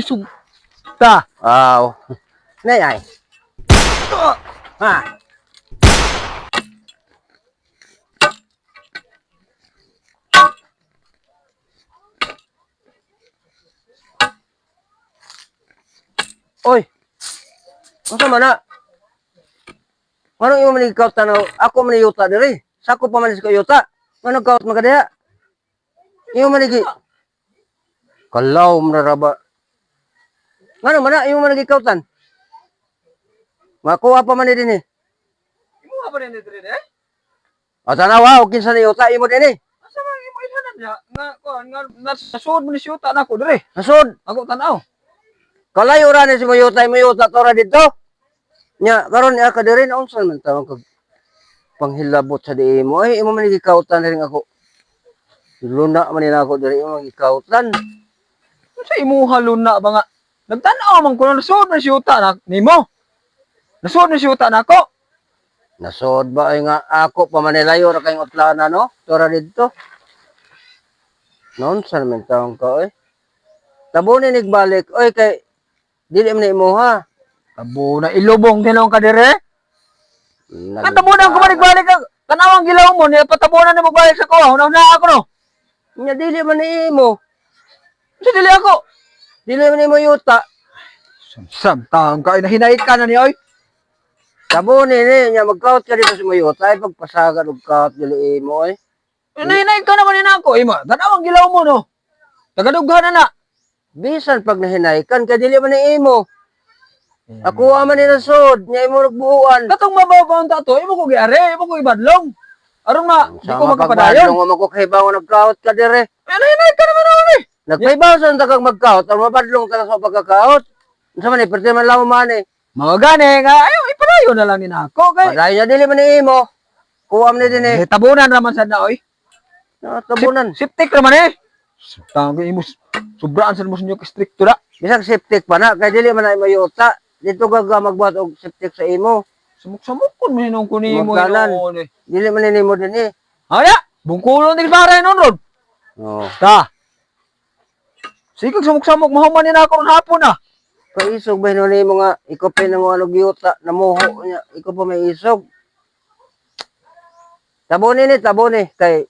Isog. Ta. Aw. Nay ay. Ha. Oy. Unsa man na? Nganong imo man ikaw tanaw? Ako man yuta diri. Sako pa man sa yuta. Nganong kaut man ka diha? Imo man gi Kalaw man ra ba? Ngano man na imo man gikautan? Makuha pa man ni dinhi. Imo pa rin diri eh? O tanawa og kinsa ni yuta imo dinhi. Asa man imo ilhanan niya nga kuan nga nasud mo ni siyuta nako diri. Nasod, Ako tan-aw. kalayo ra ni si mo yuta imo yuta tora didto. Nya karon niya ka diri na unsa man tawag kag panghilabot sa di mo ay imo man gikautan diri ako. Luna man ni ako diri imo gikautan. Unsa imuha luna ba nga? Nagtan-aw man ko na nasud man siyuta na nimo. Nasud ni siyuta nako. Nasod ba ay nga ako pa manilayo ra kayong utlana no? Tora didto. Noon sa naman taong ka oy. Tabunin igbalik oy kay dili man na imuha. Tabo na ilubong tinong ka dire. Katabunan ko balik ka. Tanawang gilaw mo niya patabunan na magbalik sa kuha. Una na ako no. Nya dili man ni imo. Unsa dili ako? Dili man imo yuta. Sam taong ka na hinay ka na ni oy. Tabunin ni nya magkaot ka dito sa imo yuta ay pagpasagad og kaot dili imo oy. Nahinay ka naman ni ako. Imo, tanawang gilaw mo no. Tagadughan na na. Bisan pag nahinay kan kay dili man ni imo. Ako man ni nasod nya imo nagbuuan. Katong mabaw pa unta to, imo ko giare, imo ko ibadlong. Aron ma, di ko magkapadayon. Nga mo ko kahibaw nga nagkaot ka dire. Eh, nahinay ka naman ako ni. Nagpahibaw sa kag magkaot, ang mabadlong ka na sa pagkakaot. Unsa man eh, perti man lang man eh. Mga gani nga, ayo ipadayon na lang ni nako kay. Padayon niya dili man ni imo. Kuha man ni din eh. Eh, tabunan raman sad na oy. Ah, tabunan. Septic raman eh. Tawag imo sobraan sad mo sa inyo stricto da. Bisag septic pa na kay dili man na imo yuta. Dito ka ga magbuhat og septic sa imo. Sumok-sumok kon mo ko nimo Magkanan. hinuon eh. Dili man ni nimo din eh. Aya, bungkulon din pare nun ron. Oh. Ta. Sige sumok-samok mahuman ni nako ron hapon ah. Kaisog ba hinuon nimo nga ikaw pa nang ano yuta namuho niya, ikaw pa may isog. Tabunin ni, tabuni kay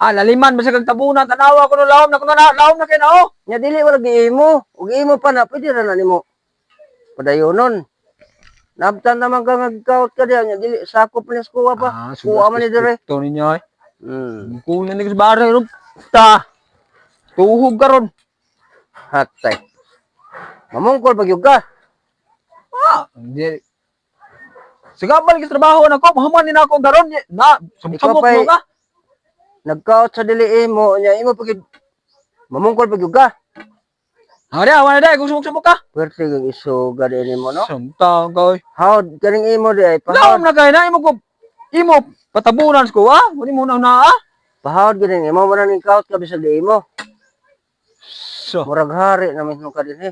Ah, laliman bisag kag tabunan tanawa ko no lawom na kuno na lawom na kay na oh. nya dili wala giimo. Ug imo pa na pwede ra na nimo padayonon. Nabtan naman ka ngagkaot ka diha nya dili sakop ni sa kuha pa. Kuha man ni dire. Stricto ninyo eh. Bungkulon ni sa bare ron. Ta. Tuhog karon. Hatay. Mamungkol pag yug ka. Ah, hindi. Sige, balik sa trabaho na ko. Mahuman ni na akong daron. Na, sumok-samok Ikaw pa'y- mo ka. Nagkaot sa dili imo nya imo pag mamungkol pag yug ka. Hari, awan na dahil kung sumok-samok ka. Pwerte kang isuga din nimo no. Samtang ka, oy. Howd kaning imo di ay Laom pahawd. na kayo na, imo ko, imo, patabunan ko, ah. Wala mo na na, ah. Pahawd ganing imo mo na ning kaot ka bisag di imo. So, Murag hari na mismo ka dinhi.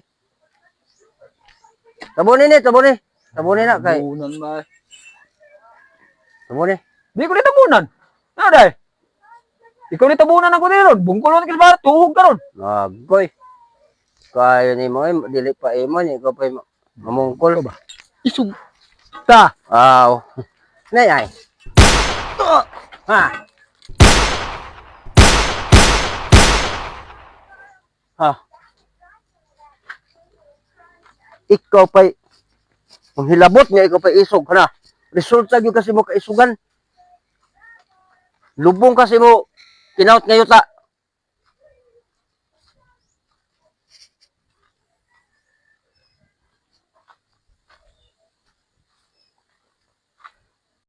Tabuni ni, tabuni. Tabuni na kay. Tabunan ba? Tabuni. Di ko ni tabunan. Ano dahil? Ikaw ni tabunan ako din ron. Bungkulon ka sa tuhog ka ron. Agoy. Kaya nimo eh, dili pa imo ni ikaw pa mamungkol. ba? Isug. Ta. Aw. Nay ay. Ha. Ha. Ikaw pa'y ang hilabot niya, ikaw pa'y isog ka na. Resulta gyud kasi mo kaisugan. Lubong kasi mo kinaot nga yuta.